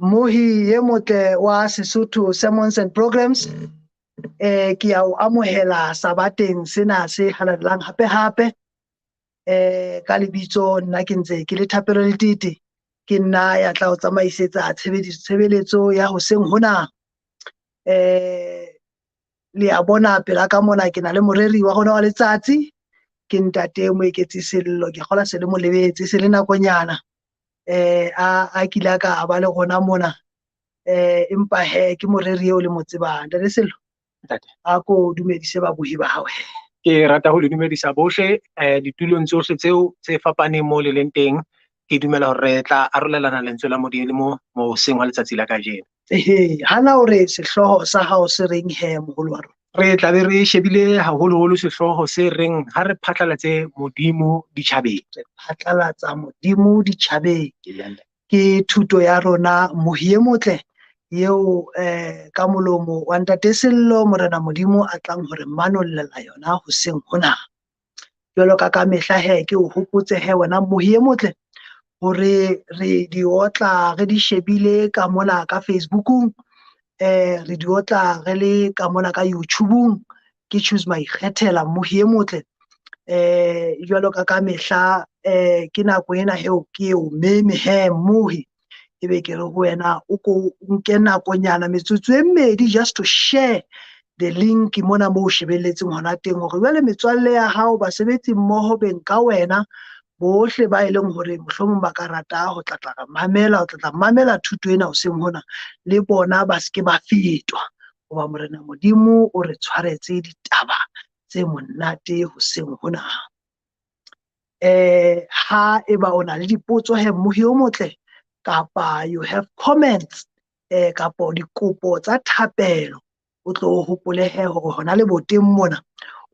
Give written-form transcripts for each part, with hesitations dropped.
Mmohi e motle wa Sesotho Sermons and Programs, ke a o amohela sabateng sena se halalelang hape hape. Ka lebitso nna ke ntse ke le Thapelo Letete, ke nna ya tla o tsamaisetsa tshebeletso ya hoseng hona. Le a bona pela ka mona ke na le moreri wa rona wa letsatsi, ke ntate Moeketsi Sello. Ke kgolwa se le mo lebetse, se le nakonyana a kile a ka ba le rona mona, empa he ke moreri eo le mo tsebang. Ntate Sello, Ntate. A ko dumedise babohi ba hao he. Ke rata ho le dumedisa bohle ditulong tsohle tseo tse fapaneng moo le leng teng. Ke dumela hore re tla arolelana lentswe la Modimo mo hoseng hwa letsatsi la kajeno. Ehe, hana hore sehlooho sa hao se reng he moholo wa rona? Re tla be re shebile haholoholo sehlooho se reng ha re phatlalatse Modimo ditjhabeng. Re phatlalatsa Modimo ditjhabeng. Amen. Ke thuto ya rona Mohi e motle eo ka molomo wa Ntate Sello Morena Modimo a tlang hore manollela yona hoseng hona. Jwalo ka ka mehla he ke o hopotse he wena Mohi e motle hore re di otla re di shebile ka mona ka Facebookung, re di otla re le ka mona ka YouTubeung, ke Choose Maikgethela Mohi e motle. Jwalo ka ka mehla ke nako ena heo ke o meme he Mohi, ebe ke re ho wena o ko nke nakonyana metsotso e mmedi just to share the link mona moo o shebelletseng hona teng, hore jwale metswalle ya hao, basebetsi mmoho, beng ka wena bohle ba e leng hore mohlomong ba ka rata ho tla tla mamela, ho tla tla mamela thuto ena hoseng hona, le bona ba se ke ba fetwa, hoba Morena Modimo o re tshwaretse ditaba tse monate hoseng hona. Ha eba o na le dipotso he Mohi o motle, kapa you have comments, kapa dikopo tsa thapelo, o tlo hopole he hore hona le boteng mona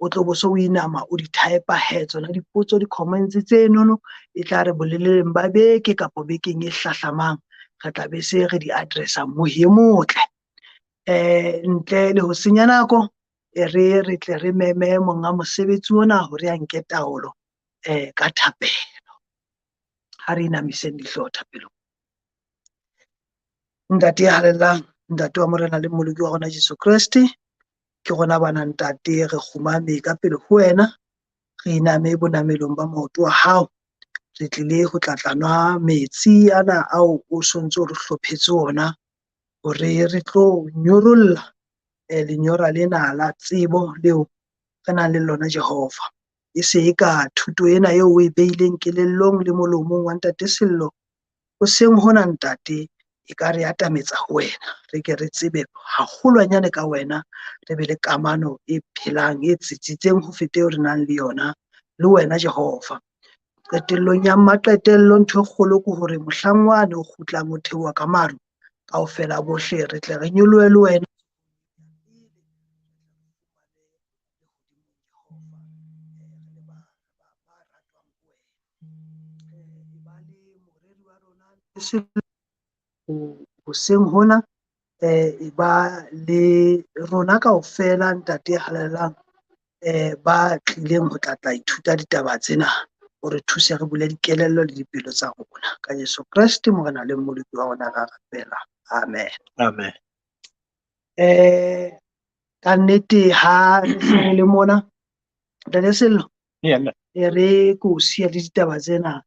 o tlo bo so o inama o di type he tsona dipotso, di-comments tsenono, e tla re boleleng ba beke kapa bekeng e hlahlamang re tla be se re di addressa Mohi e motle. Ntle le ho senya nako, e re re tle re meme monga mosebetsi ona hore a nke taolo ka thapelo. Ha re inamiseng dihlooho thapelong. Ntate ya halalelang, Ntate wa Morena le Mmoloki wa rona Jesu Kreste, ke rona bana ntate re kgumame ka pele ho wena, re iname bonamelong ba maoto a hao, re tlile ho tla tla nwa metsi ana ao o sontso o re hlophetse ona hore re tlo nyorolla lenyora lena la tsebo leo re nang le lona Jehova. E se e ka thuto ena eo o e beileng kelellong le molomong wa Ntate Sello hoseng hona ntate, e ka re atametsa ho wena, re ke re tsebe haholwanyane ka wena, re be le kamano e phelang e tsitsitseng ho feta eo re nang le yona le wena Jehova. Qetellong ya maqetello ntho e kgolo ke hore mohlang wane o kgutlang o theoha ka maru, kaofela bohle re tle re nyolohe le wena. Hoseng hona e ba le rona kaofela Ntate ya halalelang, ba tlileng ho tla tla ithuta ditaba tsena, o re thuse re bule dikelello le dipelo tsa rona. Ka Jesu Kreste Morena le Mmoloki wa rona ra rapela. Amen. Amen. Ka nnete ha re se re le mona, Ntate Sello, e re ke o siya le ditaba tsena,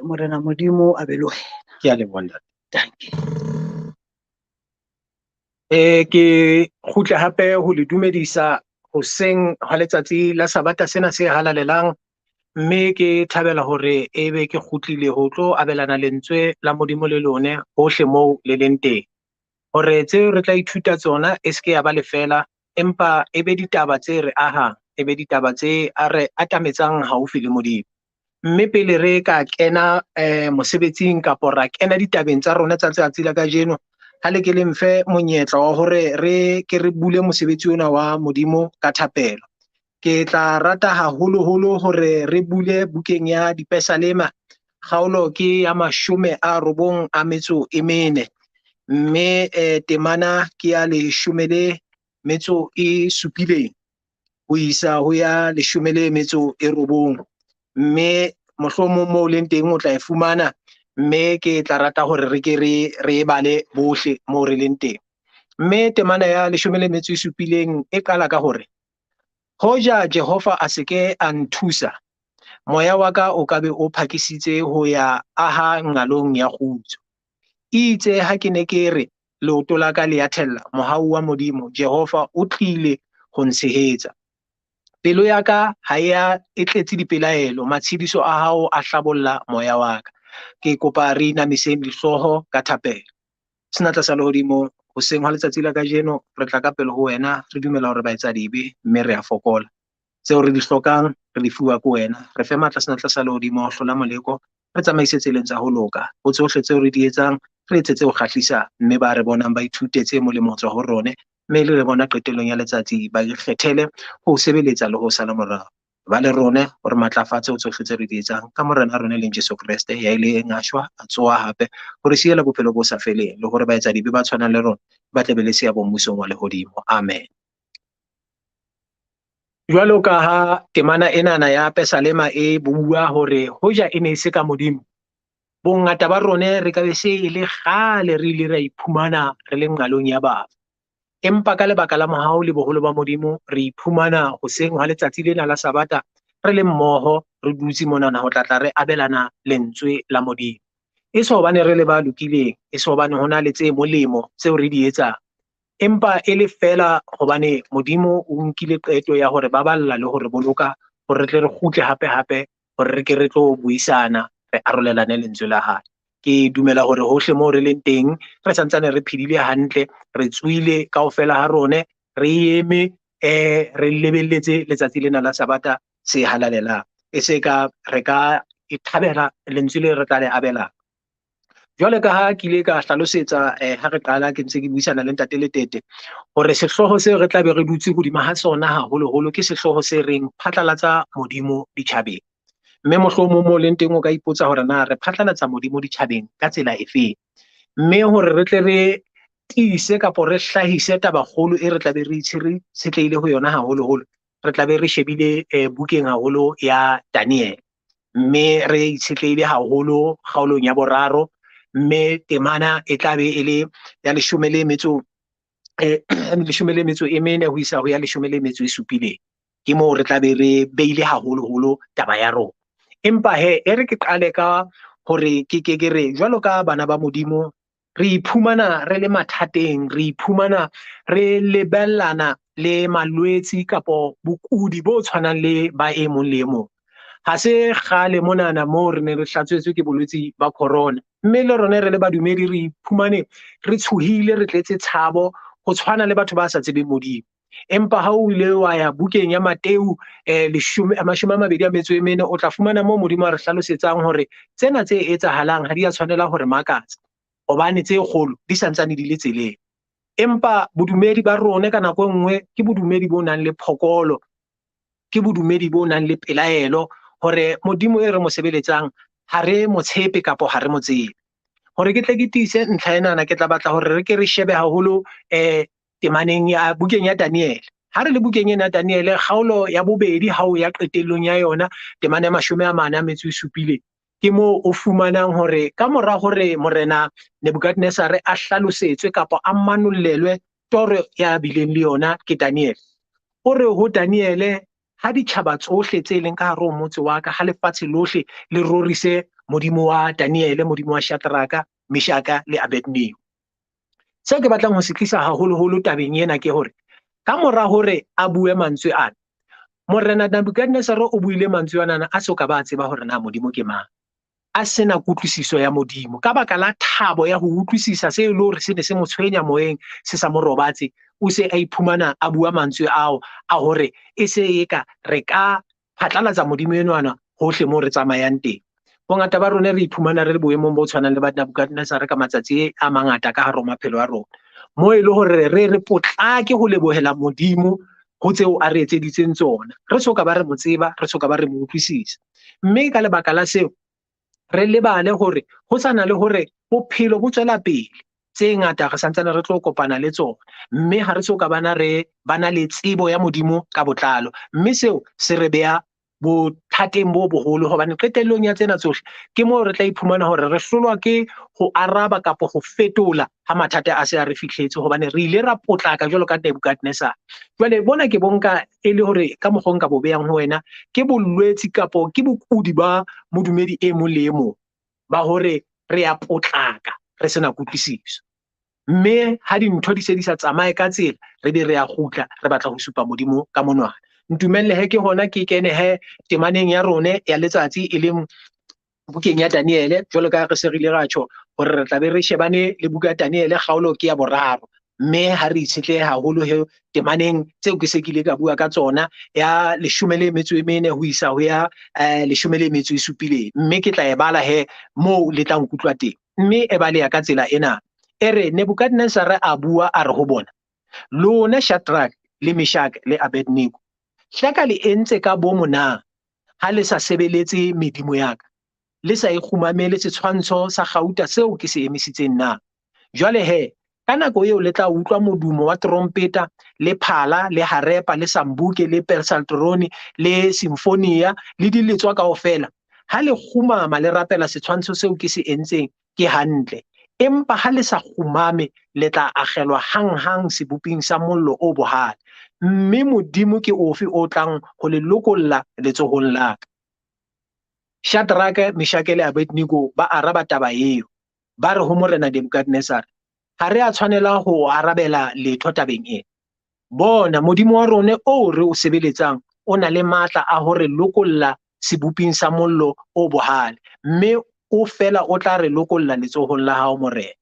Morena Modimo a be le wena. Ke a leboha, ntate. Danke. Ke kgutle hape ho le dumedisa hoseng hwa letsatsi la Sabata sena se halalelang, mme ke thabela hore ebe ke kgutlile ho tlo abelana lentswe la Modimo le lone hohle moo le leng teng. Hore tseo re tla ithuta tsona e se ke ya ba lefela, empa e be ditaba tse re ahang, e be ditaba tse a re atametsang haufi le Modimo. Mme pele re ka kena mosebetsing kapo ra kena ditabeng tsa rona tsa letsatsi la kajeno, ha le ke le mfe monyetla wa hore re ke re bule mosebetsi ona wa Modimo ka thapelo. Ke tla rata haholoholo hore re bule bukeng ya Dipesalema, kgaolo ke ya 94, mme temana ke ya 17 ho isa ho ya 19. Mme mohlomong moo leng teng o tla e fumana. Mme ke tla rata hore re ke re e bale bohle moo re leng teng. Mme temana ya 17 e qala ka hore, hoja Jehova a se ke a nthusa, moya wa ka o ka be o phakisitse ho ya aha nqalong ya kgutso. Itse ha ke ne ke re leoto la ka le ya thella, mohau wa Modimo Jehova o tlile ho ntshehetsa. Pelo ya ka ha ya e tletse dipelaelo, matshediso a hao a hlabolla moya wa ka. Ke kopa re inamiseng dihlooho ka thapelo. Senatla sa lehodimo, hoseng hwa letsatsi la kajeno re tla ka pele ho wena, re dumela hore ba etsa dibe mme re a fokola. Tseo re di hlokang re di fuwa ke wena. Re fe matla senatla sa lehodimo ho hlola moleko, re tsamaise tseleng tsa ho loka. Ho tsohle tseo re di etsang, re etse tse o kgahlisang, mme ba re bonang ba ithute tse molemo ho tswa ho rone, mme le re bona qetellong ya letsatsi ba ikgethele ho sebeletsa le ho sala morao. Ba le rone hore matlafatse ho tsohle tse re di etsang ka Morena rona leng Jesu Kreste, ya ileng a shwa a tsoha hape hore siela bophelo bo sa feleng, le hore baetsadibe ba tshwanang le rona ba tle be le seabo mmusong wa lehodimo. Amen. Jwalo ka ha temana enana ya Pesalema e bua hore hoja e ne e se ka Modimo, bongata ba rone re ka be se e le kgale re ile ra iphumana re le nqalong ya bafu. Empa ka lebaka la mohau le boholo ba Modimo, re iphumana hoseng hwa letsatsi lena la Sabata re le mmoho, re dutse monana ho tla tla re abelana lentswe la Modimo. E se hobane re le ba lokileng, e se hobane ho na le tse molemo tseo re di etsang, empa e le feela hobane Modimo o nkile qeto ya hore baballa le hore boloka, hore re tle re kgutle hape hape, hore re ke re tlo buisana, re arolelane lentswe la hae. Ke dumela hore hohle moo re leng teng re santsane re phedile hantle, re tswile kaofela ha rone, re eme re lebelletse letsatsi lena la Sabata se halalelang. E se ka re ka ithabela lentswe le re tla le abelang. Jwale ka ha ke ile ka hlalosetsa ha re qala ke ntse ke buisana le Ntate Letete hore sehlooho seo re tla be re dutse hodima ha sona haholoholo ke sehlooho se reng phatlalatsa Modimo ditjhabeng. Mme mohlomong mo leng teng o ka ipotsa hore na re phatlalatsa Modimo ditjhabeng ka tsela efeng. Mme hore re tle re tiise kapo re hlahise tabakgolo e re tla be re itshetlehile ho yona haholoholo, re tla be re shebile bukeng haholo ya Daniel. Mme re itshetlehile haholo kgaolong ya boraro, mme temana e tla be e le ya 14 ho isa ho ya 17. Ke moo re tla be re beile haholoholo taba ya rona. Empa he, e re ke qale ka hore ke ke ke re jwalo ka bana ba Modimo, re iphumana re le mathateng, re iphumana re lebellana le malwetse kapo bokudi bo tshwanang le ba e mong le e mong. Ha se kgale monana moo re ne re hlatswetswe ke bolwetsi ba corona, mme le rona re le badumedi re iphumane re tshohile, re tletse tshabo ho tshwana le batho ba sa tsebeng Modimo. Empa ha o ile wa ya bukeng ya Mateu 24, o tla fumana moo Modimo a re hlalosetsang hore tsena tse etsahalang ha di a tshwanela hore makatsa, hobane tse kgolo di santsane di le tseleng. Empa bodumedi ba rona ka nako e nngwe ke bodumedi bo nang le phokolo, ke bodumedi bo nang le pelaelo hore Modimo e re mo sebeletsang ha re mo tshepe kapo ha re mo tsebe. Hore ke tle ke tiise ntlha enana, ke tla batla hore re ke re shebe haholo temaneng ya bukeng ya Daniel. Ha re le bukeng ena ya Daniel, kgaolo ya bobedi ha o ya qetellong ya yona, temana ya 47, ke moo o fumanang hore ka mora hore Morena Nebukadnezare a hlalosetswe kapa a manollelwe toro ya bileng le yona ke Daniel. O re ho Daniele, ha ditjhaba tsohle tse leng ka hare ho motse wa ka, ha lefatshe lohle le rorise Modimo wa Daniele, Modimo wa Shadraka, Meshaka le Abednego. Seo ke batlang ho se tlisa haholoholo tabeng ena ke hore ka mora hore a bue mantswe ana, Morena Nebukadnezare o buile mantswe anana a so ka ba tseba hore na Modimo ke mang, a sena kutlwisiso ya Modimo. Ka baka la thabo ya ho utlwisisa se e le hore se ne se mo tshwenya moyeng, se sa mo robatse, o se a iphumana a bua mantswe ao a hore e se e ka re ka phatlalatsa Modimo enwana hohle moo re tsamayang teng. Bongata ba rona re iphumana re le boemong bo tshwanang le ba Nebukadnezare ka matsatsi a mangata ka hare ho maphelo a rona, moo e le hore re potlake ho lebohela Modimo ho tseo a re etseditseng tsona, re soka ba re mo tseba, re soka ba re mo utlwisisa. Mme ka lebaka la seo re lebale hore ho sa na le hore bophelo bo tswela pele, tse ngata re santsane re tlo kopana le tsona, mme ha re soka bana re bana le tsebo ya Modimo ka botlalo, mme seo se re beha bothateng bo boholo, hobane qetellong ya tsena tsohle ke moo re tla iphumana hore re hlolwa ke ho araba kapa ho fetola ha mathata a se a re fihletse, hobane re ile ra potlaka jwalo ka Nebukadnezar. Jwale bona ke bonka e le hore ka mokgwa o nka bo behang ho wena ke bolwetsi kapo ke bokudi ba modumedi e mong le e mong ba hore re ya potlaka re sena kutlwisiso. Mme ha dintho di se di sa tsamaye ka tsela, re be re ya kgutla re batla ho supa Modimo ka monwana. Ntumelle he ke hona ke kene he temaneng ya rone ya letsatsi e leng bukeng ya Daniele, jwalo ka re se re ile ra tjho hore re tla be re shebane le buka ya Daniele kgaolo ke ya boraro. Mme ha re itshetlehe haholo he temaneng tseo ke se ke ile ka bua ka tsona ya 14 ho isa ho ya 17. Mme ke tla e bala he moo le tla nkutlwa teng. Mme e baleha ka tsela ena. E re Nebukadnezar a bua a re ho bona, lona Shadrach le Meshach le Abednego, hleka le entse ka bomo na ha le sa sebeletse medimo ya ka, le sa e kgumamele setshwantsho sa kgauta seo ke se emisitseng na? Jwale he, ka nako eo le tla utlwa modumo wa trompeta le phala le harepa le sambuke le pelsalterone le sinfonia le diletswa kaofela. Ha le kgumama le rapela setshwantsho seo ke se entseng ke hantle, empa ha le sa kgumame le tla akgelwa hanghang seboping sa mollo o bohale. Mme Modimo ke ofe o tlang ho le lokolla letsohong la ka? Shadrach, Meshach le Abednego ba araba taba eo, ba re ho morena Nebukadnezar, ha re a tshwanela ho arabela letho tabeng ena. Bona, Modimo wa rona oo re o sebeletsang o na le matla a ho re lokolla seboping sa mollo o bohale, mme o fela o tla re lokolla letsohong la hao morena.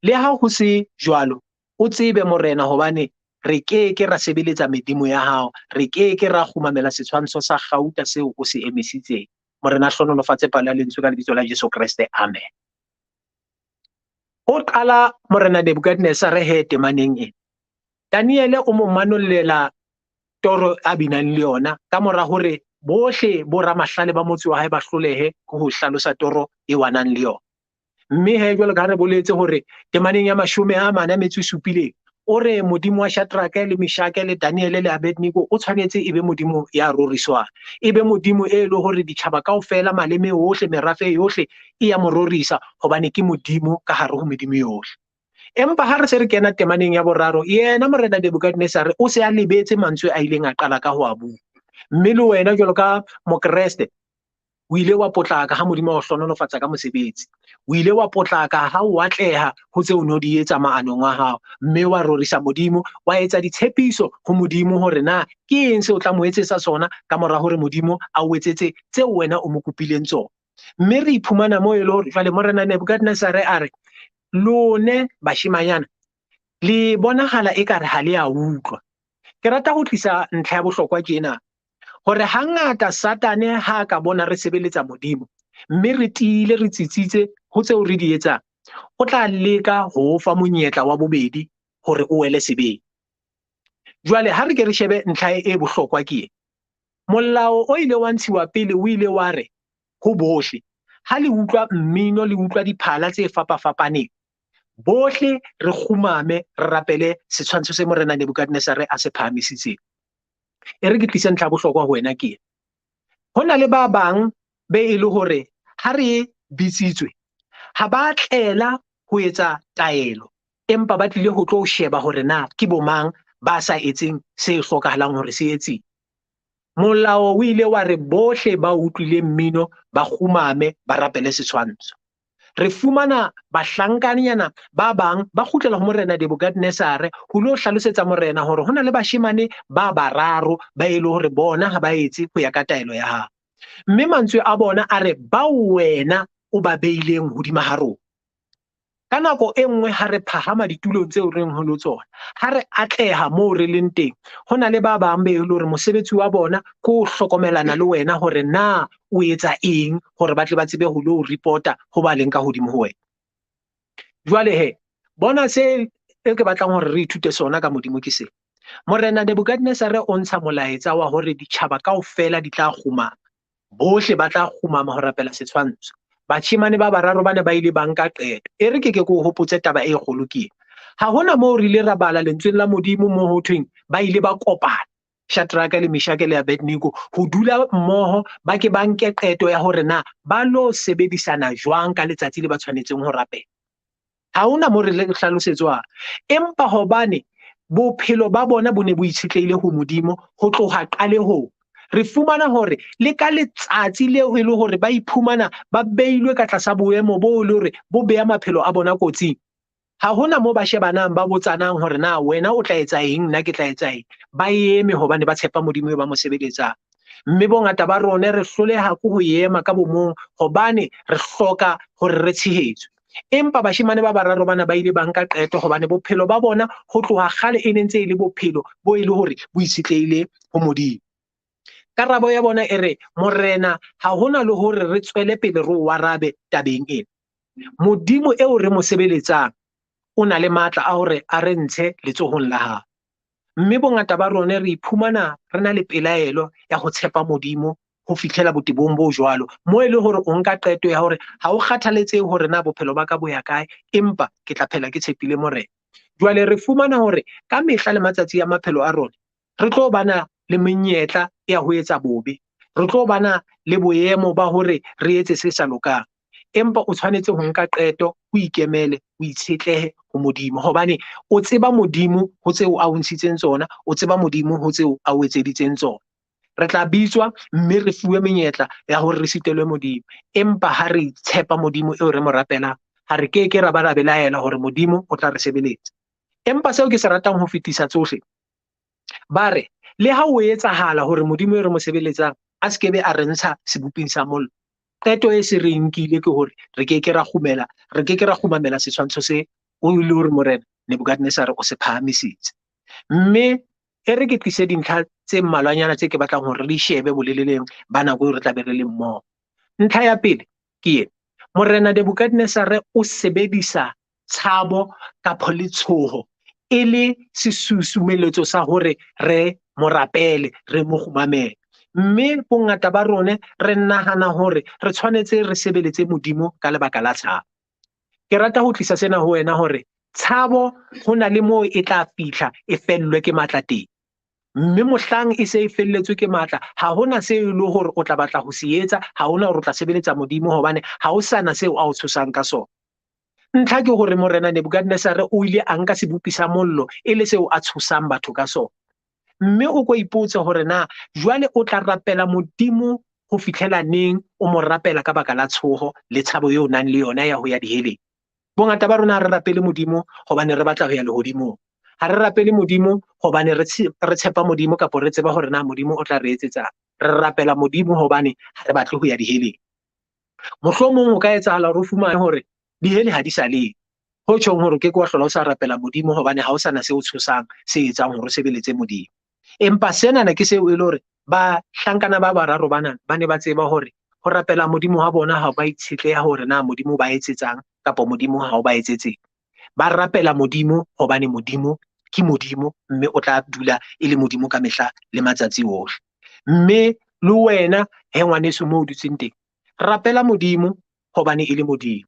Le ha ho se jwalo, o tsebe morena hobane re ke ke ra sebeletsa medimo ya hao, re ke ke ra kgumamela setshwantsho sa kgauta seo o se emisitseng. Morena a hlohonolofatse palo ya lentswe ka lebitso la Jesu Kreste, amen. O qala morena Nebukadnezar he temaneng ena. Daniele o mo manollela toro a binang le yona ka mora hore bohle bo ramahlale ba motse wa hae ba hlolehe ho hlalosa toro e wanang le yona. Mme he jwalo ka ha re boletse hore temaneng ya 47 o re Modimo wa Shadrach le Meshach le Daniele le Abednego o tshwanetse e be Modimo ya roriswang, e be Modimo e le hore ditjhaba kaofela, maleme ohle, merafe yohle e ya mo rorisa, hobane ke Modimo ka hare ho medimo yohle. Empa ha re se re kena temaneng ya boraro, yena morena Nebukadnezar o se a lebetse mantswe a ileng a qala ka ho a bua. Mme le wena jwalo ka Mokreste o ile wa potlaka ha Modimo a o hlohonolofatsa ka mosebetsi, o ile wa potlaka ha o atleha ho tseo o no di etsa maanong a hao, mme wa rorisa Modimo, wa etsa ditshepiso ho Modimo hore na ke eng seo o tla mo etsetsa sona ka mora hore Modimo a o etsetse tseo wena o mo kopileng tsona. Mme re iphumana moo e le hore jwale morena Nebukadnezar a re, lone bashimanyana le bonahala ekare ha le a utlwa. Ke rata ho tlisa ntlha ya bohlokwa tjena, hore hangata Satane ha a ka bona re sebeletsa Modimo mme re tiile re tsitsitse ho tseo re di etsang, o tla leka ho o fa monyetla wa bobedi hore o wele sebeng. Jwale ha re ke re shebe ntlha e bohlokwa ke e. Molao o ile wa ntshiwa pele o ile wa re ho bohle, ha le utlwa mmino le utlwa diphala tse fapafapaneng, bohle re kgumame re rapele setshwantsho se morena Nebukadnezar a se phahamisitseng. E re ke tlise ntlha ya bohlokwa ho wena ke e. Ho na le ba bang be e le hore ha re bitsitswe ha ba tlela ho etsa taelo, empa ba tlile ho tlo sheba hore na ke bo mang ba sa etseng se hlokahalang hore se etsiwe. Molao o ile wa re bohle ba utlwileng mmino ba kgumame ba rapele setshwantsho. Re fumana bahlankanyana ba bang ba kgutlela ho morena Nebukadnezar ho lo hlalosetsa morena hore ho na le bashemane ba bararo ba e le hore bona ha ba etse ho ya ka taelo ya hao. Mme mantswe a bona a re ba wena o ba beileng hodima ha rona. Ka nako e nngwe ha re phahama ditulong tseo re leng ho tsona, ha re atleha moo re leng teng, ho na le ba bang be e le hore mosebetsi wa bona ke ho hlokomelana le wena hore na o etsa eng hore ba tle ba tsebe ho lo reporta ho ba leng ka hodimo ho wena. Jwale he, bona se e ke batlang hore re ithute sona ka Modimo ke se. Morena Nebukadnezar o ntsha molaetsa wa hore ditjhaba kaofela di tla kgumama, bohle ba tla kgumama ho rapela setshwantsho. Bashemane ba bararo ba ne ba ile ba nka qeto. E re ke ke o hopotse taba e kgolo ke ena. Ha hona moo re ile ra bala lentsweng la Modimo moo ho thweng ba ile ba kopana. Shadraka le Meshake le Abednego ho dula mmoho, ba ke ba nke qeto ya hore na ba lo sebedisana jwang ka letsatsi le ba tshwanetseng ho rapela. Ha hona moo re hlalosetswang. Empa hobane bophelo ba bona bo ne bo itshetlehile ho Modimo ho tloha qalehong, re fumana hore le ka letsatsi leo e le hore ba iphumana ba beilwe ka tlasa boemo bo le hore bo beha maphelo a bona kotsing, ha hona moo ba shebanang ba botsanang hore na wena o tla etsa eng, nna ke tla etsa eng. Ba eme hobane ba tshepa Modimo eo ba mo sebeletsang. Mme bongata ba rona re hloleha ke ho ema ka bomong hobane re hloka hore re tshehetswe. Empa bashemane ba bararo bana ba ile ba nka qeto hobane bophelo ba bona ho tloha kgale e ne ntse e le bophelo bo e le hore bo itshetlehile ho Modimo. Karabo ya bona e re, Morena, ha hona le hore re tswele pele re o arabe tabeng ena. Modimo eo re mo sebeletsang o na le matla a hore a re ntshe letsohong la hao. Mme bongata ba rona re iphumana re na le pelaelo ya ho tshepa Modimo ho fihlela botebong bo jwalo, moo e le hore o nka qeto ya hore ha o kgathaletsehe hore na bophelo ba ka bo ya kae, empa ke tla phela ke tshepile Morena. Jwale re fumana hore ka mehla le matsatsi a maphelo a rona re tlo bana le menyetla ya ho etsa bobe, re tlo bana le boemo ba hore re etse se sa lokang. Empa o tshwanetse ho nka qeto, o ikemele, o itshetlehe ho Modimo, hobane o tseba Modimo ho tseo a o ntshitseng tsona, o tseba Modimo ho tseo a o etseditseng tsona. Re tla bitswa mme re fuwe menyetla ya hore re sitelwe Modimo, empa ha re tshepa Modimo eo re mo rapelang, ha re keke ra ba ra belaela hore Modimo o tla re sebeletsa. Empa seo ke se ratang ho fetisa tsohle, ba re le ha o etsahala hore Modimo eo re mo sebeletsang a se kebe a re ntsha seboping sa mollo, qeto e se re nkile ke hore re keke ra kgumela, re keke ra kgumamela setshwantsho se o le hore Morena Nebukadnezar o se phahamisitse. Mme e re ke tlise dintlha tse mmalwanyana tse ke batlang hore re di shebe boleleleng ba nako eo re tla be re le mmoho. Ntlha ya pele ke ena, Morena Nebukadnezar o sebedisa tshabo kapa letshoho e le sesusumeletso sa hore re mo rapele, re mo kgumamele. Mme bongata ba rona re nahana hore re tshwanetse re sebeletse Modimo ka lebaka la tshabo. Ke rata ho tlisa sena ho wena hore tshabo ho na le moo e tla fihla e fellwe ke matla teng. Mme mohlang e se e felletswe ke matla, ha hona seo e le hore o tla batla ho se etsa, ha hona hore o tla sebeletsa Modimo hobane ha o sana seo a o tshosang ka sona. Ntlha ke hore Morena Nebukadnezar o ile a nka sebopi sa mollo e le seo a tshosang batho ka sona. Mme o ko ipotse hore na jwale o tla rapela Modimo ho fihlela neng, o mo rapela ka baka la tshoho le tshabo eo o nang le yona ya ho ya diheleng. Bongata ba rona ha re rapele Modimo hobane re batla ho ya lehodimong. Ha re rapele Modimo hobane re tshepa Modimo kapa re tseba hore na Modimo o tla re etsetsang. Re rapela Modimo hobane ha re batle ho ya diheleng. Mohlomong ho ka etsahala hore o fumane hore dihele ha di sa le. Ho tjhong hore o ke ke wa hlola o sa rapela Modimo hobane ha o sana se o tshosang se etsang hore o sebeletse Modimo. Empa senana ke seo e le hore bahlankana ba bararo bana ba ne ba tseba hore ho rapela Modimo ha bona ha ba itshetleha hore na Modimo ba etsetsang kapa Modimo ha o ba etsetseng. Ba rapela Modimo hobane Modimo ke Modimo mme o tla dula e le Modimo ka mehla le matsatsi ohle. Mme le wena he ngwaneso moo o dutseng teng, rapela Modimo hobane e le Modimo.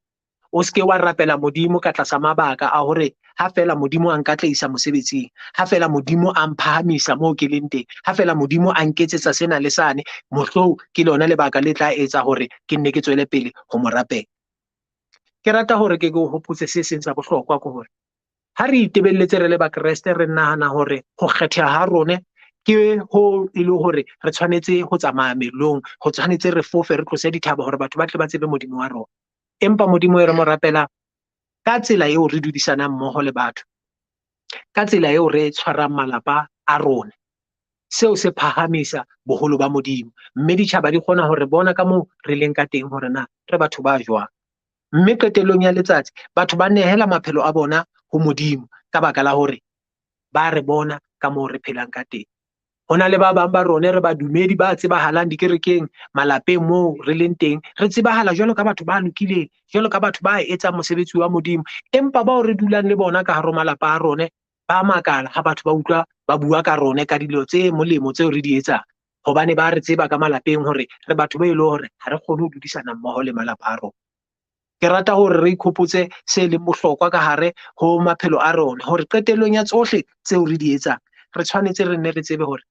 O seke wa rapela Modimo ka tlasa mabaka a hore ha feela Modimo a nkatlehisa mosebetsing, ha feela Modimo a mphahamisa moo ke leng teng, ha feela Modimo a nketsetsa sena le sane, mohlou ke lona lebaka le tla etsa hore ke nne ke tswele pele ho mo rapela. Ke rata hore ke o hopotse se seng sa bohlokwa ke hore ha re itebelletse re le Bakreste re nahana hore ho kgetheha ha rona ke ho e le hore re tshwanetse ho tsamaya melong, ho tshwanetse re fofe re tlose dithaba hore batho ba tle ba tsebe Modimo wa rona. Empa Modimo e re mo rapelang ka tsela eo re dudisanang mmoho le batho, ka tsela eo re tshwarang malapa a rona, seo se phahamisa boholo ba Modimo. Mme ditjhaba di kgona hore bona ka moo re leng ka teng hore na re batho ba jwang. Mme qetellong ya letsatsi batho ba nehela maphelo a bona ho Modimo ka baka la hore ba re bona ka moo re phelang ka teng. Ho na le ba bang ba rona re badumedi ba tsebahalang dikerekeng, malapeng moo re leng teng, re tsebahala jwalo ka batho ba lokileng, jwalo ka batho ba etsang mosebetsi wa Modimo. Empa bao re dulang le bona ka hare ho malapa a rona ba makala ha batho ba utlwa ba bua ka rona ka dilo tse molemo tseo re di etsang, hobane ba re tseba ka malapeng hore re batho ba e leng hore ha re kgone ho dudisana mmoho le malapa a rona. Ke rata hore re ikhopotse se leng bohlokwa ka hare ho maphelo a rona, hore qetellong ya tsohle tseo re di etsang, re tshwanetse re nne re tsebe hore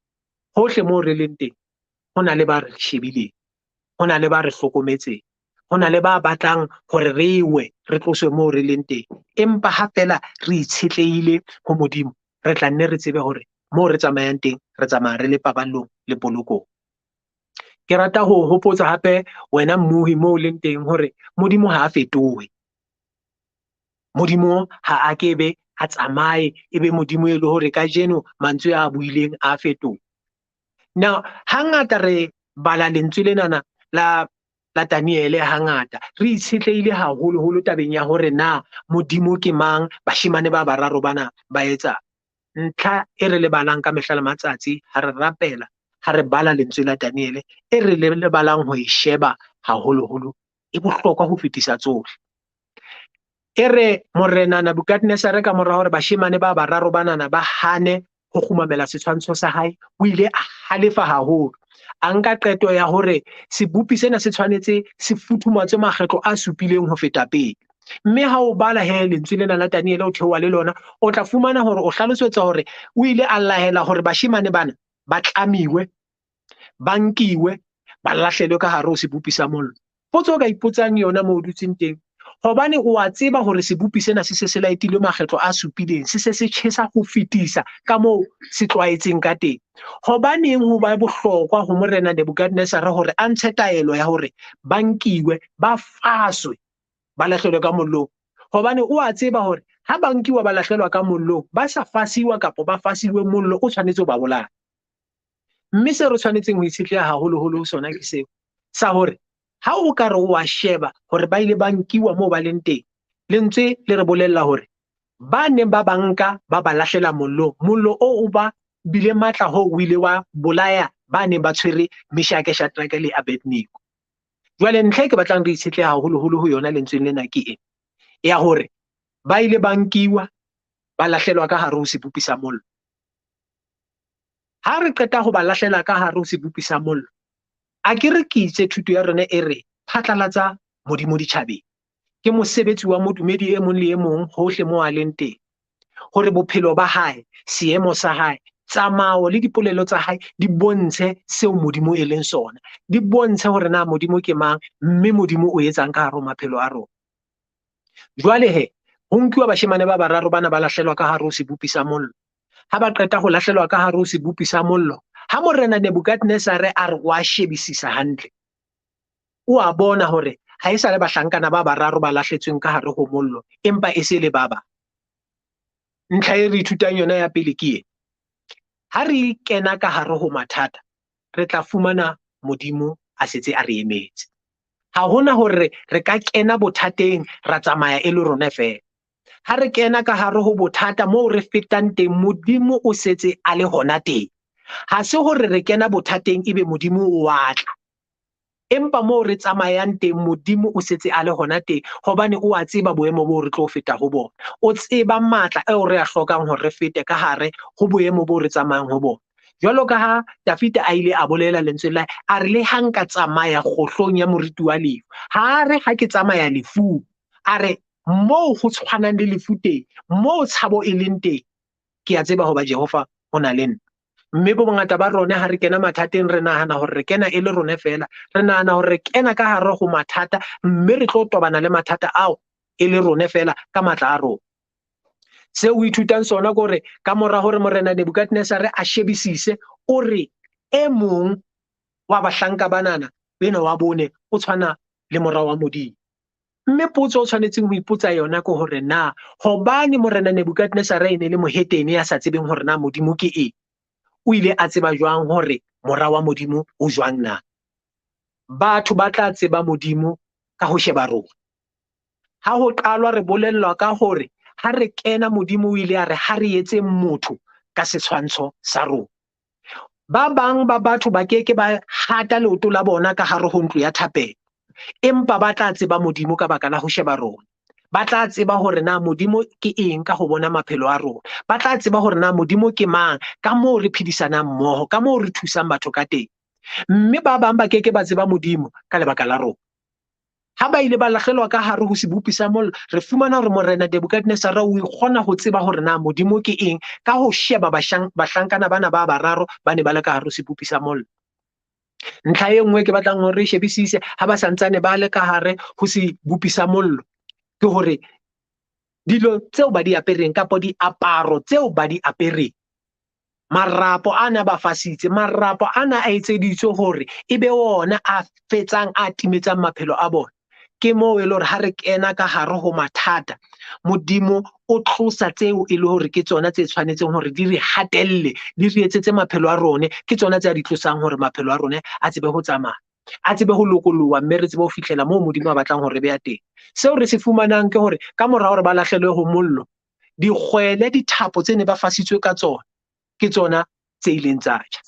Hohle moo re leng teng, ho na le ba re shebileng, ho na le ba re hlokometseng, ho na le ba batlang hore re we, re tloswe moo re leng teng. Empa ha feela re itshetlehile ho Modimo, re tla nne re tsebe hore moo re tsamayang teng, re tsamaya re le paballong le polokong. Ke rata ho hopotsa hape wena mmuhi moo leng teng hore Modimo ha a fetohe. Modimo ha a ke be a tsamaye, ebe Modimo e le hore kajeno mantswe a buileng a fetoha. Now, hangata re bala lentswe lenana la Daniele hangata re itshetlehile haholoholo tabeng ya hore na Modimo ke mang, bashemane ba bararo bana ba etsa. Ntlha e re lebalang ka mehla le matsatsi ha re rapela, ha re bala lentswe la Daniele, e re lebalang ho e sheba haholoholo, e bohlokwa ho fetisa tsohle. E re Morena Nebukadnezare ka mora hore bashemane ba bararo banana ba hane ho kgumamela setshwantsho sa hae, o ile a halefa haholo. A nka qeto ya hore sebopi sena se tshwanetse se futhumatswe makgetlo a supileng ho feta pele. Mme ha o bala he lentswe lena la Daniele o theoha le lona, o tla fumana hore o hlalosetswa hore o ile a laela hore bashemane bana ba tlamiwe, ba nkiwe, ba lahlelwe ka hare ho sebopi sa mollo. Potso o ka ipotsang yona moo o dutseng teng, hobane o a tseba hore sebopi sena se se se laetilwe makgetlo a supileng, se se se tjhesa ho fetisa ka moo se tlwaetseng ka teng. Hobaneng ho ba bohlokwa ho Morena Nebukadnezare hore a ntshe taelo ya hore ba nkiwe, ba faswe, ba lahlelwe ka mollong? Hobane o a tseba hore ha ba nkiwa ba lahlelwa ka mollong, ba sa fasiwa kapa ba fasiwe mollo o tshwanetse ho ba bolaya. Mme se re tshwanetseng ho itshetleha haholoholo ho sona ke seo, sa hore ha o ka re o a sheba hore ba ile ba nkiwa moo ba leng teng, lentswe le re bolella hore ba neng ba banka ba ba lahlela mollong, mollo o ba bile matla hoo o ile wa bolaya ba neng ba tshwere Meshake, Shadrake le Abednego. Jwale ntlha e ke batlang re itshetleha haholoholo ho yona lentsweng lena ke e ya hore ba ile ba nkiwa ba lahlelwa ka hare ho sebopi sa mollo. Ha re qeta ho ba lahlela ka hare ho sebopi sa mollo, a ke re ke itse thuto ya rona e re phatlalatsa Modimo ditjhabeng. Ke mosebetsi wa modumedi e mong le e mong hohle moo a leng teng, hore bophelo ba hae, seemo sa hae, tsamao le dipolelo tsa hae di bontshe seo Modimo e leng sona, di bontshe hore na Modimo ke mang, mme Modimo o etsang ka hare ho maphelo a rona. Jwale he, ho nkiwa bashemane ba bararo bana ba lahlelwa ka hare ho sebopi sa mollo. Ha ba qeta ho lahlelwa ka hare ho sebopi sa mollo, ha Morena Nebukadnezare a re o a shebisisa hantle, o a bona hore ha e sa le bahlankana ba bararo ba lahletsweng ka hare ho mollo, empa e se le ba bang. Ntlha e re ithutang yona ya pele ke e, ha re kena ka hare ho mathata, re tla fumana Modimo a setse a re emetse. Ha hona hore re ka kena bothateng ra tsamaya e le rona feela. Ha re kena ka hare ho bothata moo re fetang teng, Modimo o setse a le hona teng. Ha se hore re kena bothateng ebe Modimo o a tla, empa moo re tsamayang teng Modimo o setse a le hona teng, hobane o a tseba boemo boo re tlo feta ho bona. O tseba matla ao re a hlokang hore re fete ka hare ho boemo boo re tsamayang ho bona. Jwalo ka ha Dafida a ile a bolela lentswe la hae, a re le ha nka tsamaya kgohlong ya moriti wa lefu, ha re ha ke tsamaya lefung, a re moo ho tshwanang le lefu teng, moo tshabo e leng teng, ke a tseba hoba Jehova o na le nna. Mme bo bongata ba rona ha re kena mathateng, re nahana hore re kena e le rona feela, re nahana hore re kena ka hare ho mathata, mme re tlo tobana le mathata ao e le rona feela ka matla a rona. Seo o ithutang sona ke hore ka mora hore Morena Nebukadnezare a shebisise, o re e mong wa bahlanka banana ena wa bone o tshwana le mora wa Modimo. Mme potso o tshwanetseng ho ipotsa yona ke hore na hobane Morena Nebukadnezare e ne le mohetene ya sa tsebeng hore na Modimo ke eng, o ile a tseba jwang hore mora wa Modimo o jwang na? Batho ba tla tseba Modimo ka ho sheba rona. Ha ho qalwa re bolellwa ka hore ha re kena Modimo o ile a re ha re etse motho ka setshwantsho sa rona. Ba bang ba batho ba ke ke ba hata leoto la bona ka hare ho ntlo ya thapelo, empa ba tla tseba Modimo ka baka la ho sheba rona. Ba tla tseba hore na Modimo ke eng ka ho bona maphelo a rona. Ba tla tseba hore na Modimo ke mang ka moo re phedisanang mmoho, ka moo re thusang batho ka teng. Mme ba bang ba ke ke ba tseba Modimo ka lebaka la rona. Ha ba ile ba lahlelwa ka hare ho sebopi sa mollo, re fumana hore Morena Nebukadnezare o kgona ho tseba hore na Modimo ke eng ka ho sheba bahlankana bana ba bararo ba ne ba le ka hare ho sebopi sa mollo. Ntlha e nngwe ke batlang hore re shebisise ha ba santsane ba le ka hare ho sebopi sa mollo ke hore dilo tseo ba di apereng kapa diaparo tseo ba di apereng, marapo ana ba fasitse, marapo ana a etseditswe hore e be ona a fetsang, a timetsang maphelo a bona. Ke moo e le hore ha re kena ka hare ho mathata, Modimo o tlosa tseo e le hore ke tsona tse tshwanetseng hore di re hatelle, di re etsetse maphelo a rone, ke tsona tse a di tlosang hore maphelo a rone a tsebe ho tsamaya, a tsebe ho lokoloha, mme re tsebe ho fihlela moo Modimo a batlang hore re beya teng. Seo re se fumanang ke hore ka mora hore ba lahlelwe ho mollo, dikgwele, dithapo tse ne ba fasitswe ka tsona, ke tsona tse ileng tsa tjha.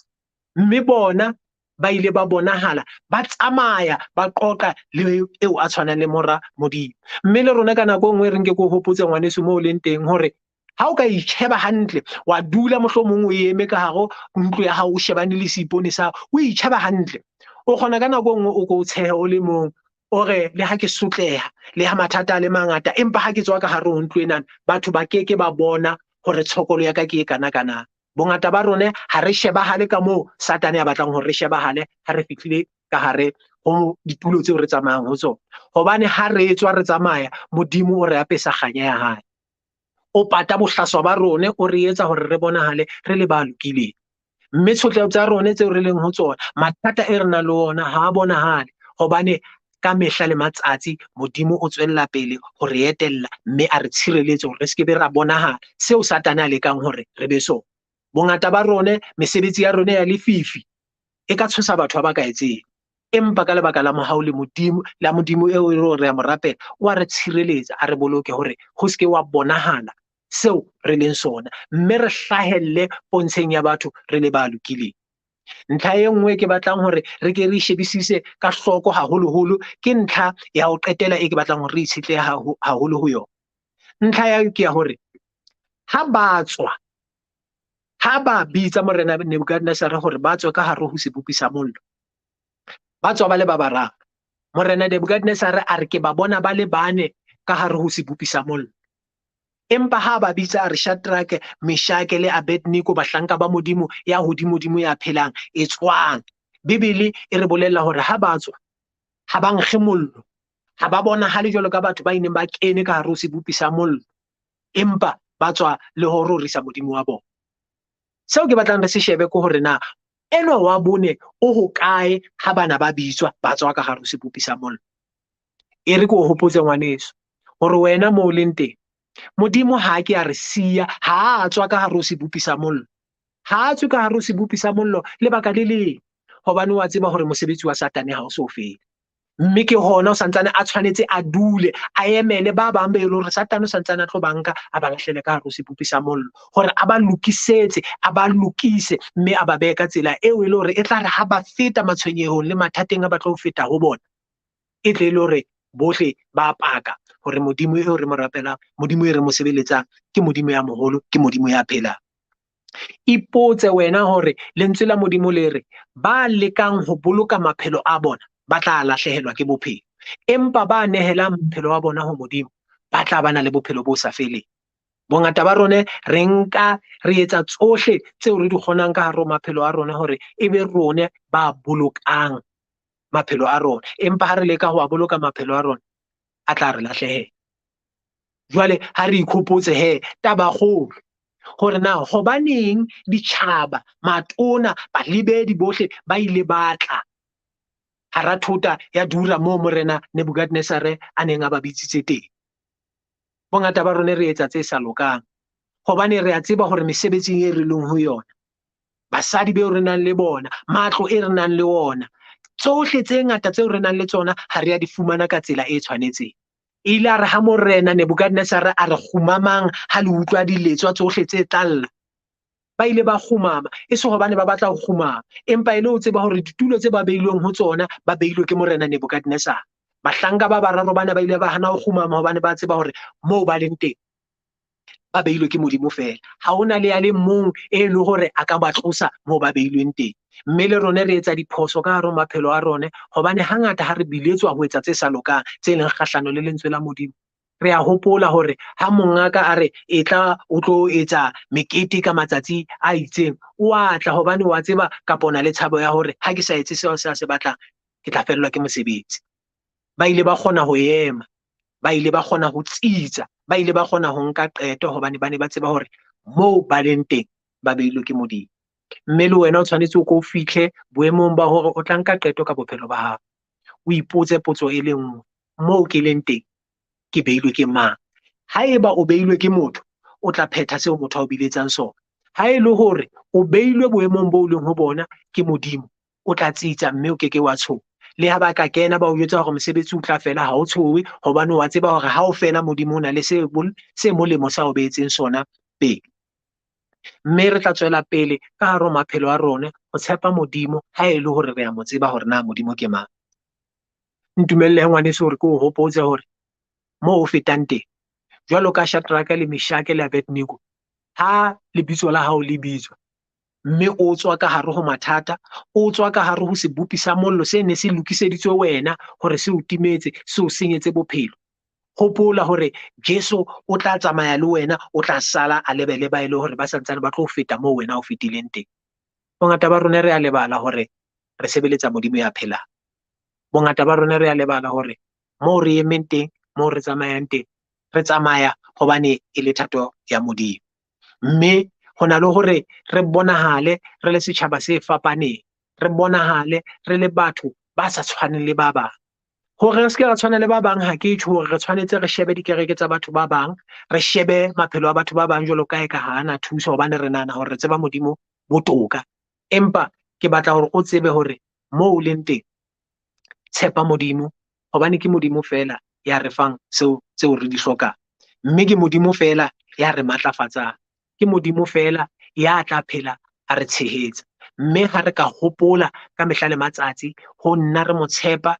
Mme bona ba ile ba bonahala ba tsamaya ba qoqa le eo a tshwanang le mora Modimo. Mme le rona ka nako e nngwe re nke ke o hopotse ngwaneso moo o leng teng hore ha o ka itjheba hantle, wa dula mohlomong o eme ka hare ntlo ya hao, o shebane le seipone sa hao, o itjheba hantle, o kgona ka nako e nngwe o ko o tshehe o le mong, o re le ha ke sotleha, le ha mathata a le mangata, empa ha ke tswa ka hare ho ntlo enana, batho ba keke ba bona hore tshokolo ya ka ke e kana-kana. Bongata ba rona ha re shebahale ka moo Satane a batlang hore re shebahale ha re fihlile ka hare ho ditulo tseo re tsamayang ho tsona. Hobane ha re tswa re tsamaya, Modimo o re apesa kganya ya hae. O pata bohlaswa ba rona, o re etsa hore re bonahale re le ba lokileng. Mme tshotleho tsa rona tseo re leng ho tsona, mathata e re nang le ona ha a bonahale, hobane ka mehla le matsatsi Modimo o tswella pele ho re etella mme a re tshireletse hore re se ke be ra bonahala seo Satane a lekang hore re be sona. Bongata ba rona, mesebetsi ya rona ya lefifi e ka tshosa batho ba ba ka etseng, empa ka lebaka la mohau le Modimo, la Modimo eo e leng hore re a mo rapela, o a re tshireletsa, a re boloke hore ho se ke wa bonahala seo re leng sona, mme re hlahelle pontsheng ya batho re le ba lokileng. Ntlha e nngwe ke batlang hore re ke re shebisise ka hloko haholoholo ke ntlha ya ho qetela e ke batlang hore re itshetlehe haholo ho yona. Ntlha ya ke ya hore ha ba tswa, ha ba bitsa Morena Nebukadnezare hore ba tswe ka hare ho sebopi sa mollo, ba tswa ba le ba bararo. Morena Nebukadnezare a re ke ba bona ba le bane ka hare ho sebopi sa mollo. Empa ha ba bitsa a re Shadrake, Meshake le Abednego, bahlanka ba Modimo ya hodimodimo ya phelang, e tswang. Bibele e re bolella hore ha ba tswa, ha ba nkge mollo, ha ba bonahale jwalo ka batho ba ileng ba kene ka hare ho sebopi sa mollo, empa ba tswa le ho rorisa Modimo wa bona. Seo ke batlang re se shebe ke hore na enwa wa bone o hokae ha bana ba bitswa ba tswa ka hare ho sebopi sa mollo. E re ke o hopotse ngwaneso hore wena moo o leng teng, Modimo ha a ke a re siya, ha a tswa ka hare ho sebopi sa mollo. Ha a tswe ka hare ho sebopi sa mollo lebaka le leng, hobane wa tseba hore mosebetsi wa Satane ha o so fele. Mme ke hona o santsane a tshwanetse a dule, a emele ba bang be e leng hore Satane o santsane a tlo ba nka, a ba lahlele ka hare ho sebopi sa mollo, hore a ba lokisetse, a ba lokise, mme a ba behe ka tsela eo e leng hore e tla re ha ba feta matshwenyehong le mathateng a ba tlo feta ho bona, e tle e le hore bohle ba paka hore Modimo eo re mo rapelang, Modimo e re mo sebeletsang, ke Modimo ya moholo, ke Modimo ya phelang. Ipotse wena hore lentswe la Modimo le re ba lekang ho boloka maphelo a bona ba tla lahlehelwa ke bophelo, empa ba nehelang bophelo ba bona ho Modimo ba tla bana le bophelo bo sa feleng. Bongata ba rona re nka re etsa tsohle tseo re di kgonang ka hare ho maphelo a rona hore e be rona ba bolokang maphelo a rona, empa ha re leka ho a boloka maphelo a rona a tla re lahlehela. Jwale ha re ikhopotse he taba kgolo hore na hobaneng ditjhaba, matona, balebedi bohle ba ile ba tla hara thota ya Dura moo Morena Nebukadnezare a neng a ba bitsitse teng. Bongata ba rona re etsa tse sa lokang hobane re a tseba hore mesebetsing e re leng ho yona, basadi beo re nang le bona, matlo e re nang le ona, tsohle tse ngata tseo re nang le tsona ha re a di fumana ka tsela e tshwanetseng. E ile a re ha Morena Nebukadnezare a re kgumamang ha le utlwa diletswa tsohle tse tlalla, ba ile ba kgumama, e se hobane ba batla ho kgumama, empa e le ho tseba hore ditulo tse ba beilweng ho tsona ba beilwe ke Morena Nebukadnezare. Bahlanka ba bararo bana ba ile ba hana ho kgumama hobane ba tseba hore moo ba leng teng ba beilwe ke Modimo fela. Ha hona le ya le mong e le hore a ka ba tlosa moo ba beilweng teng. Mme le rona re etsa diphoso ka hare ho maphelo a rona, hobane hangata ha re biletswa ho etsa tse sa lokang, tse leng kgahlano le lentswe la Modimo. Re a hopola hore ha mongaka a re e tla o tlo etsa mekete ka matsatsi a itseng, o a tla hobane wa tseba kapa o na le tshabo ya hore ha ke sa etse seo se a se batlang, ke tla fellwa ke mosebetsi. Ba ile ba kgona ho ema, ba ile ba kgona ho tsitsa, ba ile ba kgona ho nka qeto hobane ba ne ba tseba hore moo ba leng teng ba beilwe ke Modimo. Mme le wena o tshwanetse o ko fihle boemong ba hore o tla nka qeto ka bophelo ba hao. O ipotse potso e le nngwe, moo ke leng teng ke beilwe ke mang? Haeba o beilwe ke motho, o tla phetha seo motho a o biletsang sona. Ha e le hore o beilwe boemong bo leng ho bona ke Modimo, o tla tsitsa mme o keke wa tshoha. Le ha ba ka kena ba o jwetsa hore mosebetsi o tla fela, ha o tshohe, hobane wa tseba hore ha o fela Modimo o na le se molemo sa o beetseng sona pele. Mme re tla tswela pele ka hare ho maphelo a rona ho tshepa Modimo ha e le hore re a mo tseba hore na Modimo ke mang. Ntumelle ngwaneso hore ke o hopotse hore moo o fetang teng, jwalo ka Shadraka le Meshake le Abednego, ha lebitso la hao le bitswa mme o tswa ka hare ho mathata, o tswa ka hare ho sebopi sa mollo se ne se lokiseditswe wena hore se o timetse, se o senyetse bophelo. Hopola hore Jesu o tla tsamaya le wena, o tla sala a lebele ba e le hore ba santsane ba tlo feta moo wena o fetileng teng. Bongata ba rona re a lebala hore re sebeletsa Modimo ya phelang. Bongata ba rona re a lebala hore moo re emeng teng, moo re tsamayang teng, re tsamaya hobane e le thato ya Modimo. Mme ho na le hore re bonahale re le setjhaba se fapaneng, re bonahale re le batho ba sa tshwaneng le ba bang. Hore re se ke ra tshwana le ba bang, ha ke tjho hore re tshwanetse re shebe dikereke tsa batho ba bang, re shebe maphelo a batho ba bang jwalo ka eka ha ana thuso, hobane re nahana hore re tseba Modimo botoka. Empa ke batla hore o tsebe hore moo o leng teng, tshepa Modimo, hobane ke Modimo fela ya re fang tseo re di hlokang. Mme ke Modimo fela ya re matlafatsang. Ke Modimo fela ya tla phela a re tshehetsa. Mme ha re ka hopola ka mehla le matsatsi ho nna re mo tshepa,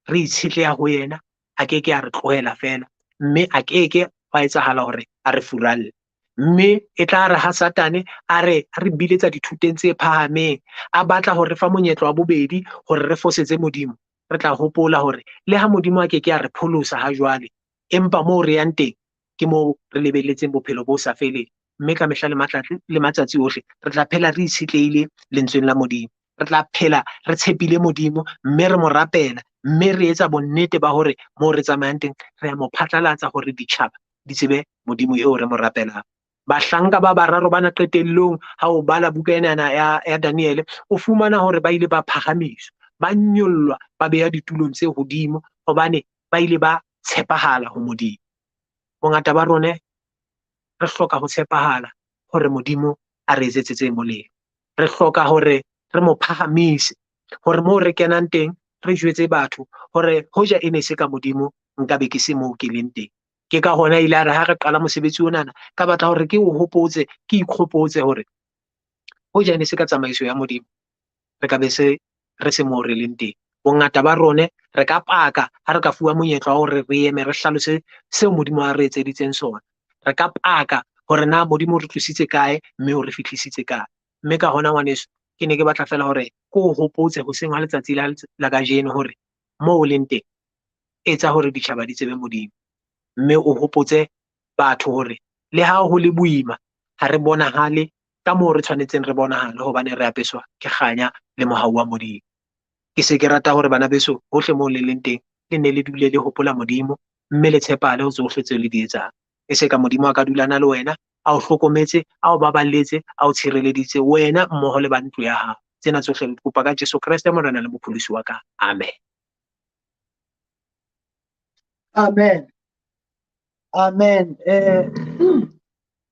re itshetleha ho yena, a ke ke a re tlohela fela, mme a ke ke hwa etsahala hore a re furalle. Mme e tla re ha Satane a re re biletsa dithuteng tse phahameng, a batla hore re fa monyetla wa bobedi hore re fosetse Modimo, re tla hopola hore le ha Modimo a ke ke a re pholosa ha jwale, empa moo re yang teng ke moo re lebelletseng bophelo bo sa feleng. Mme ka mehla le matsatsi ohle re tla phela re itshetlehile lentsweng la Modimo. Re tla phela re tshepile Modimo, mme re mo rapela, mme re etsa bonnete ba hore moo re tsamayang teng re a mo phatlalatsa hore ditjhaba di tsebe Modimo eo re mo rapelang. Bahlanka ba bararo bana qetellong ha o bala buka enana ya Daniele, o fumana hore ba ile ba phahamiswa, ba nyollwa, ba beha ditulong tse hodimo hobane ba ile ba tshepahala ho Modimo. Bongata ba rona re hloka ho tshepahala hore Modimo a re etsetse tse molemo. Re hloka hore re mo phahamise, hore moo re kenang teng re jwetse batho hore hoja e ne se ka Modimo nka be ke se moo ke leng teng. Ke ka hona ile a re ha re qala mosebetsi onana, ka batla hore ke o hopotse, ke ikgopotse hore hoja e ne se ka tsamaiso ya Modimo, re ka be se re se moo re leng teng. Bongata ba rona re ka paka ha re ka fuwa monyetla wa hore re eme re hlalose seo Modimo a re etseditseng sona. Re ka paka hore na Modimo o re tlositse kae mme o re fihlisitse kae. Mme ka hona ngwaneso, ke ne ke batla fela hore ke o hopotse hoseng ha letsatsi la kajeno hore moo o leng teng, etsa hore ditjhaba di tsebe Modimo. Mme o hopotse batho hore le ha ho le boima, ha re bonahale ka moo re tshwanetseng re bonahale, hobane re apeswa ke kganya le mohau wa Modimo. Ke se ke rata hore bana beso hohle moo le leng teng, le ne le dule le hopola Modimo, mme le tshepahale ho tsohle tseo le di etsang. E se ka Modimo a ka dula na le wena, a o hlokometse, a o baballetse, a o tshireleditse wena mmoho le ba ntlo ya hao. Tsena tsohle re kopa ka Jesu Kreste Morena le Mopholosi wa ka. Amen. Amen. Amen.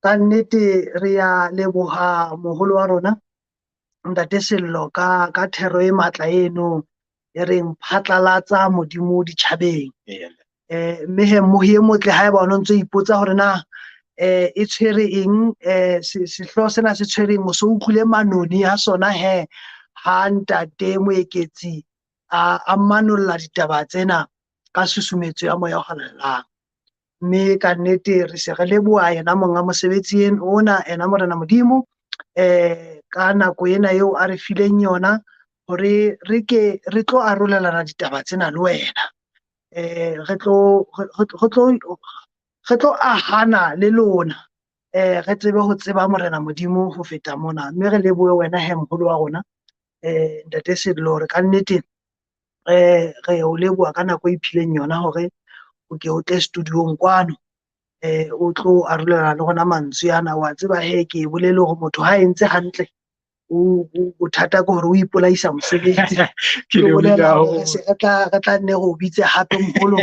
Ka nnete re ya leboha moholo wa rona Ntate Sello ka thero e matla eno e reng phatlalatsa Modimo ditjhabeng. Mme he mmohi e motle haeba o ntso ipotsa hore na e tshwere eng, sehlooho sena se tshwere eng, o so utlwile manoni a sona he ha Ntate Moeketsi a manolla ditaba tsena ka susumetso ya Moya o Halalelang. Mme ka nnete re se re leboha yena monga mosebetsi ona, ena Morena Modimo, ka nako ena eo a re fileng yona hore re ke re tlo arolelana ditaba tsena le wena. Re tlo ahana le lona, re tsebe ho tseba Morena Modimo ho feta mona. Mme re lebohe wena he moholo wa rona, Ntate Sello, hore ka nnete re o leboha ka nako e iphileng yona hore o ke o tle studiong kwano, o tlo arolelana le rona mantswe ana. Wa tseba he ke bolele hore motho ha entse hantle, bothata ke hore o ipolaisa mosebetsi. Ke lebohile haholo. Re tla nne re o bitse hape moholo,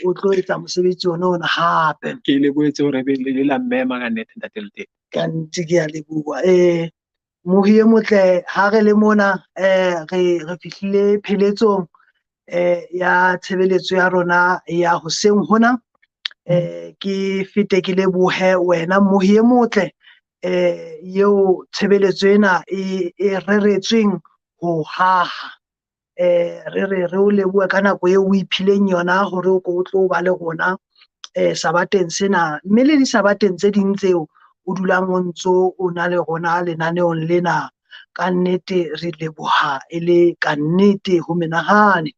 o tlo etsa mosebetsi ona hape. Ke lebohetse hore be le la mmema ka nnete, Ntate Letete. Ka nnete ke a leboha. Mohi e motle, ha re le mona, re fihlile pheletsong ya tshebeletso ya rona ya hoseng hona. Ke fete ke lebohe wena mohi e motle, eo tshebeletso ena e reretsweng ho haha. Re re o lebohe ka nako eo o iphileng yona hore o ko tlo ba le rona sabateng sena, mme le disabateng tse ding tseo o dulang o ntso o na le rona lenaneong lena. Ka nnete re leboha e le ka nnete ho menahane.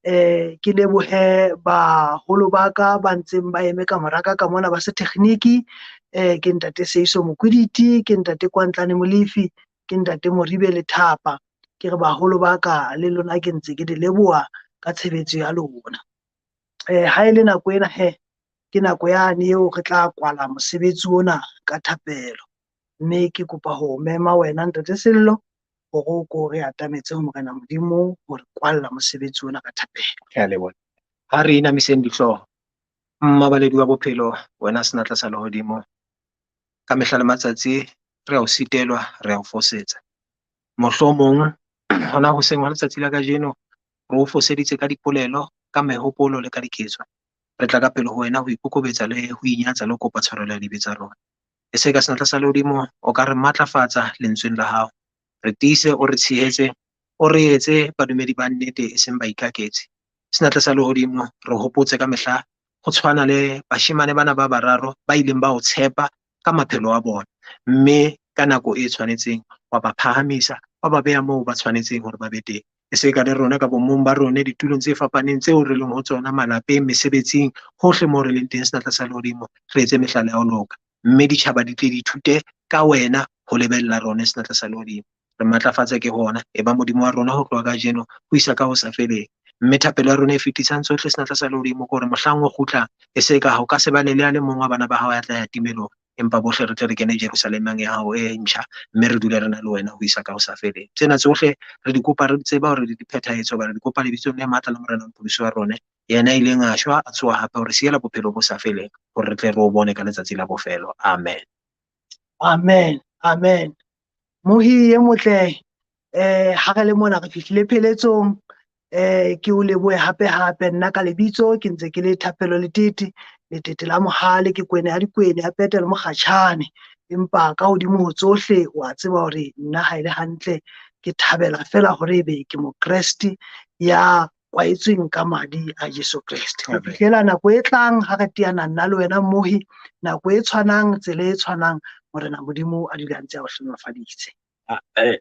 Ke lebohe baholo ba ka ba ntseng ba eme ka mora ka ka mona ba setekgniki, ke Ntate Seiso Mokwiditi, ke Ntate Kwantlane Molefi, ke Ntate Moribe Lethapa. Ke re baholo ba ka le lona ke ntse ke le leboha ka tshebetso ya lona. Ha e le nako ena he, ke nako yane eo re tla kwala mosebetsi ona ka thapelo. Mme ke kopa ho mema wena Ntate Sello hore o ko re atametse ho Morena Modimo hore kwalla mosebetsi ona ka thapelo. Ke a leboha. Ha re inamiseng dihlooho. Mmabaledi wa bophelo, wena senatla sa lehodimo, ka mehla le matsatsi re a o sitelwa, re a o fosetsa. Mohlomong hona hoseng hwa letsatsi la kajeno re o foseditse ka dipolelo, ka mehopolo le ka diketso. Re tla ka pele ho wena ho ikokobetsa le ho inyatsa le ho kopa tshwarelo ya dibe tsa rona. E se ka senatla sa lehodimo o ka re matlafatsa lentsweng la hao. Re tiise, o re tshehetse, o re etse badumedi ba nnete e seng baikaketsi. Senatla sa lehodimo re hopotse ka mehla ho tshwana le bashemane bana ba bararo ba ileng ba o tshepa ka maphelo a bona, mme ka nako e tshwanetseng wa ba phahamisa, wa ba beha moo ba tshwanetseng hore ba be teng. E se ka le rona ka bomong ba rona ditulong tse fapaneng tseo re leng ho tsona, malapeng, mesebetsing, hohle moo re leng teng, senatla sa lehodimo re etse mehlala ya ho loka, mme ditjhaba di tle di ithute ka wena ho lebella rona senatla sa lehodimo. Re matlafatse ke hona, e ba Modimo wa rona ho tloha kajeno ho isa ka ho sa feleng. Mme thapelo ya rona e fetisang tsohle senatla sa lehodimo ke hore mohlang o kgutlang, e se ka ha o ka se bane le a le mong wa bana ba hao ya tla ya timelong, empa bohle re tle re kene Jerusalemeng ya hao e ntjha, mme re dule re na le wena ho isa ka ho sa feleng. Tsena tsohle re di kopa re tseba hore di phethahetse, hobane re di kopa lebitsong le matla la Morena Mopholosi wa rona, yena a ileng a shwa a tsoha hape hore siela bophelo bo sa feleng, hore re tle re o bone ka letsatsi la bofelo. Amen. Amen. Amen. Mohi e motle, ha re le mona re fihlile pheletsong. Ke o lebohe hape hape nna ka lebitso ke ntse ke le Thapelo Letete, Letete la Mohale, ke kwene ya dikwene ya Petel Mokgatjhane. Empa ka hodimo ho tsohle wa tseba hore nna ha e le hantle ke thabela fela hore ebe ke Mokreste ya kwaetsweng ka madi a Jesu Kreste. Ho fihlela nako e tlang ha re teana nna le wena Mohi, nako e tshwanang, tsela e tshwanang, Morena Modimo a dule a ntse a o hlohonolofaditse. Amen.